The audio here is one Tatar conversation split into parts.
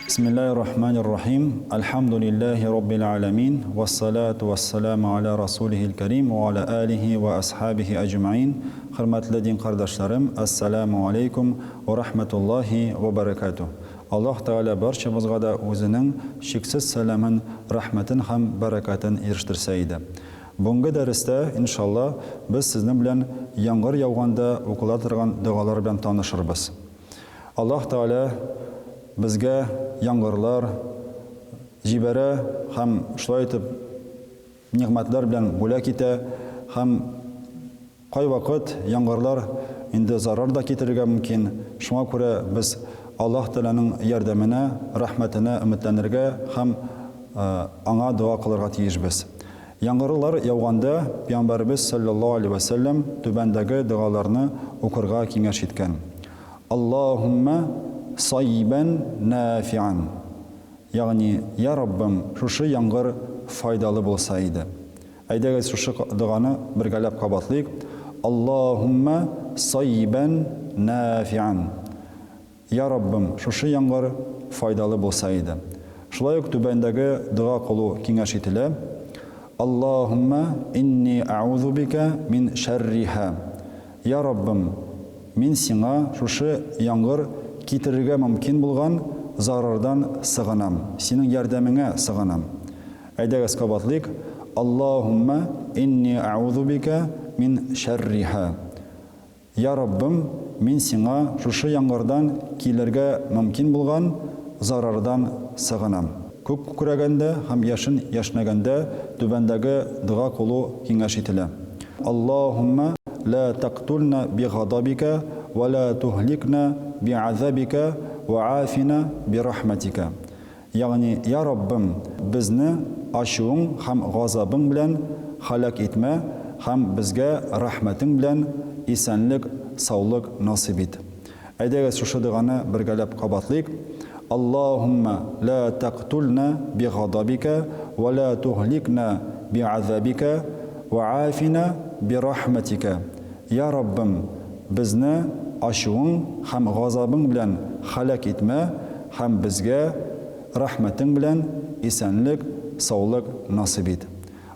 Бисмиллаһир рахманир рахим. Альхамдулиллахи раббил аламин. Вассалату вассаламу аля расулихил карим ва аля алихи ва асхабихи аҗмаин. Хөрмәтле дин кардәшләрем, ассаламу алейкум ва рахматуллахи ва баракатуh. Аллаһ Тәгалә барчабызга да үзенең чиксез сәламен, рәхмәтен һәм бәрәкәтен ирештерсә иде. Бүгенге дәрестә, иншалла, без сезнең белән яңгыр яуганда укыла торган догалар белән танышырбыз. Аллаһ Тәгалә безгә яңгырлар җибәрә һәм шулай итеп нигъмәтләр белән бүләк итә һәм Кайвакыт яңгырлар инде зарар да китерергә мөмкин, шуңа күрә без Аллаһ Тәгаләнең ярдәменә, рәхмәтенә өметләнергә һәм Аңа дога кылырга тиешбез. Яңгырлар яуганда Пәйгамбәребез салләллаһу алейһи вә сәлләм түбәндәге догаларны укырга киңәш иткән, Аллаһуммә саййибән нафиан, ягъни, Йа Раббым, шушы яңгыр файдалы булса иде. Әйдәгез шушы доганы бергәләп кабатлыйк, Аллаһуммә саййибән нафиан. Я Раббым, шушы яңгыр файдалы булса иде. Шулай ук түбәндәге дога кылу киңәш ителә, Аллаһуммә инни әгузу бикә мин шәрриһа. Я Раббым, мин Сиңа шушы яңгыр китерергә мөмкин булган зарардан сыгынам, Синең ярдәмеңә сыгынам. Әйдәгез кабатлыйк, Аллаһуммә инни әгузу бикә мин шәрриһа. Я Раббым, мин Сиңа шушы яңгырдан килергә мөмкин булган зарардан сыгынам. Күк күкрәгәндә һәм яшен яшьнәгәндә түбәндәге дога кылу киңәш ителә, Аллаһуммә лә тәктульна бигадабикә вә лә түһликна би'азабикә вә афина бирахмәтикә. Ягъни, Йа Раббым, безне ачуың һәм газабың белән һәлак итмә һәм безгә рәхмәтең белән исәнлек, саулык насыйп ит. Әйдәгез шушы доганы бергәләп кабатлыйк, Аллаһуммә лә тәктульнә бигадабикә вә лә түһликнә би'азабикә вә афина бирахмәтикә. Йа Раббым, безне ачуың һәм газабың белән һәлак итмә һәм безгә рәхмәтең белән исәнлек, саулык насыйп ит.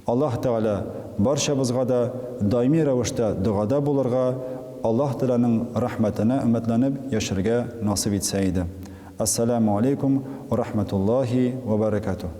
Аллаһ Тәгалә барчабызга да даими рәвештә догада булырга, Аллаһ Тәгаләнең рәхмәтенә өметләнеп яшәргә насыйп итсә иде. Әссәләмү алейкум вә рахмәтуллаһи вә бәрәкәтүһ.